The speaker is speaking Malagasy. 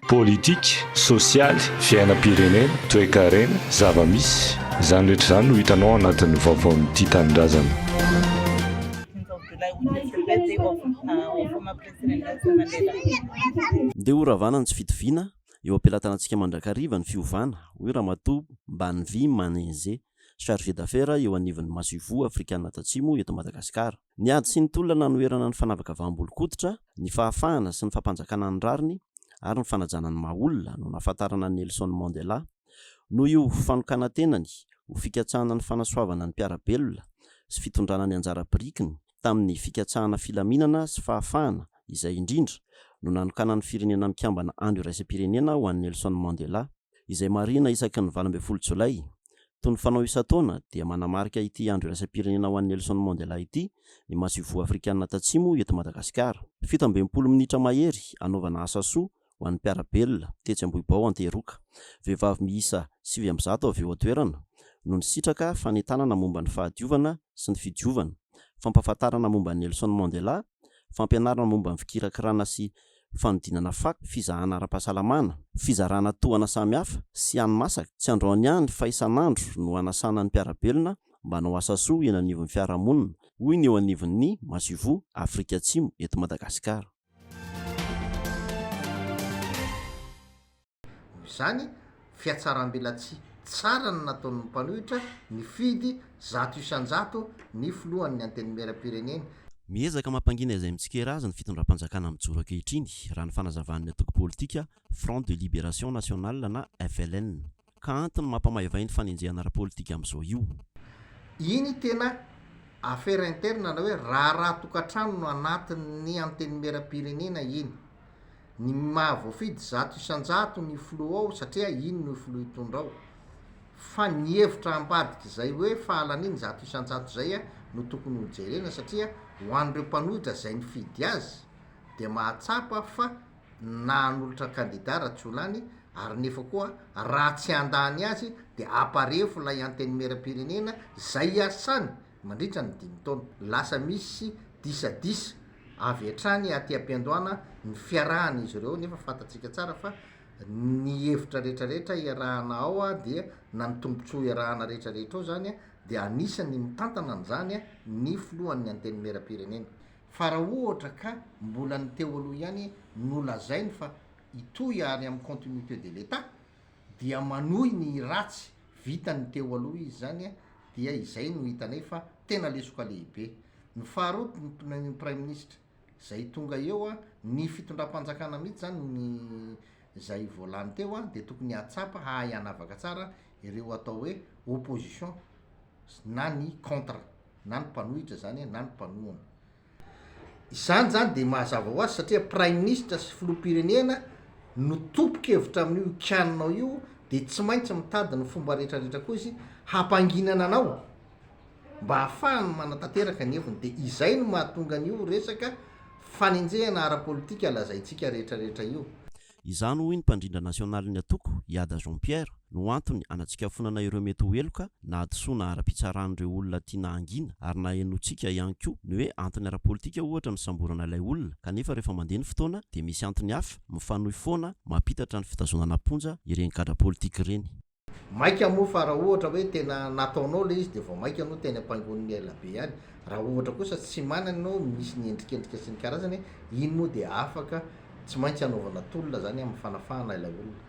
Politika, sosialy, fiainam-pirenena, toekarena, zava-misy, izany rehetra izany no hitanao ao anatin'ny vaovaon'ny Tia Tanindrazana. Ndeha ho ravana ny tsy fitoviana, eo am-pelatanantsika mandrakariva ny fiovana, hoy Ramatoa Mbanvi Manenze, Chargé d'affaires eo anivon'ny Masoivoho Afrikana Tatsimo eto Madagasikara. Ny ady sy ny tolona nanoherana ny fanavakavaham-bolon-koditra, ny fahafahana sy ny fampanjakana ny rariny ary ny fanajana ny maha olona no nahafantarana an'i Nelson Mandela. Noho io fanokanan-tenany ho fikatsahana ny fanasoavana ny mpiara-belona sy fitondrana ny anjara birikiny tamin'ny fikatsahana filaminana sy fahafahana izay indrindra no nanokanan'ny Firenena Mikambana Andro Iraisam-pirenena ho an'i Nelson Mandela. izay marihina isaky ny 18 jolay. Toy ny fanao isan-taona dia manamarika ity andro iraisam-pirenena ho an'i Nelson Mandela ity ny masoivoho afrikanina tatsimo eto Madagasikara. 67 minitra mahery anaovana asa soa ho an'ny mpiara-belona tetsy Ambohibao Antehiroka. Vehivavy miisa 109 avy eo an-toerana no nisitraka fanentanana momba ny fahadiovana sy ny fidiovana, fampahafantarana momba an'i Nelson Mandela, fampianarana momba ny fikirakirana sy fanodinana fako, fizahana ara-pahasalamana, fizarana tohana samihafa sy hani-masaka. Tsy androany ihany fa isan'andro no hanasana ny mpiara-belona mba hanao asa soa eny anivon'ny fiarahamonina, hoy ny eo anivon'ny Masoivoho Afrika Atsimo eto Madagasikara. Noho izany, fihatsarambelatsihy tsara no nataon'ny mpanohitra nifidy 100% ny filohan'ny Antenimierampirenena. Miezaka mampangina izay mitsikera azy ny fitondram-panjakana mijoro ankehitriny, raha ny fanazavan'ny antoko politika Front de Libération Nationale na FLN. Ka antony mampamaivay ny fanenjehana ara-politika amin'izao io. Iny tena affaire interne na hoe raharaha tokantrano no anatin'ny Antenimierampirenena iny. Ny maha voafidy 100% ny filoha ao satria iny no filoha hitondra ao. Fa ny hevitra ambadik'izay hoe fahalaniany 100% izay no tokony ho jerena satria ho an'ireo mpanohitra izay nifidy azy dia mahatsapa fa na hanolotra kandida raha tsy ho lany ary nefa koa raha tsy handany azy dia hamparefo ilay antenimierampirenena izay hiasany mandritra ny dimy taona. Lasa misy disadisa avy hatrany aty am-piandohana ny fiarahan'izy ireo nefa fantatsika tsara fa ny hevitra rehetrarehetra iarahana ao dia na ny tombontsoa iarahana rehetrarehetra ao zany dia anisan'ny mitantana an'izany ny filohan'ny antenimierampirenena. Fa raha ohatra ka mbola ny teo aloha ihany no lazainy fa hitohy ary amin'ny continuité de l'Etat dia manohy ny ratsy vitan'ny teo aloha izy zany dia izay no hitanay fa tena lesoka lehibe. Ny faharoa ny praiminisitra zay tonga eo ny fitondram-panjakana mihitsy zany ny zay voalany teo dia tokony hahatsapa hahay hanavaka tsara ireo atao hoe opposition na ny contre na ny mpanohitra zany na ny mpanohana. Izany zany dia mazava ho azy satria praiminisitra sy filoham-pirenena no tompon-kevitra amin'io kianinao io dia tsy maintsy mitady ny fomba rehetrarehetra koa izy hampanginana anao mba hahafahany manatanteraka ny heviny dia izay no mahatonga an'io resaka fanenjehana ara-politika lazaintsika rehetrarehetra io. Izany hoy ny mpandrindra nasionalin'ny antoko, Iada Jean Pierre, no antony hanatsikafonana ireo mety ho heloka na hadisoana ara-pitsaran'ireo olona tiana hangina ary nahenoantsika ihany koa ny hoe antony ara-politika ohatra ny nisamborana ilay olona kanefa rehefa mandeha ny fotoana dia misy antony hafa mifanohy foana mampitatra ny fitazonana am-ponja ireny gadra politika ireny. Maika moa fa raha ohatra hoe tena nataonao le izy de vao maika anao teny ampangonin'ny ela be ihany, raha ohatra kosa tsy manana ianao misy ny endrikendrika sy ny karazany, iny moa de afaka tsy maintsy anaovana tolona zany amin'ny fanafahana ilay olona.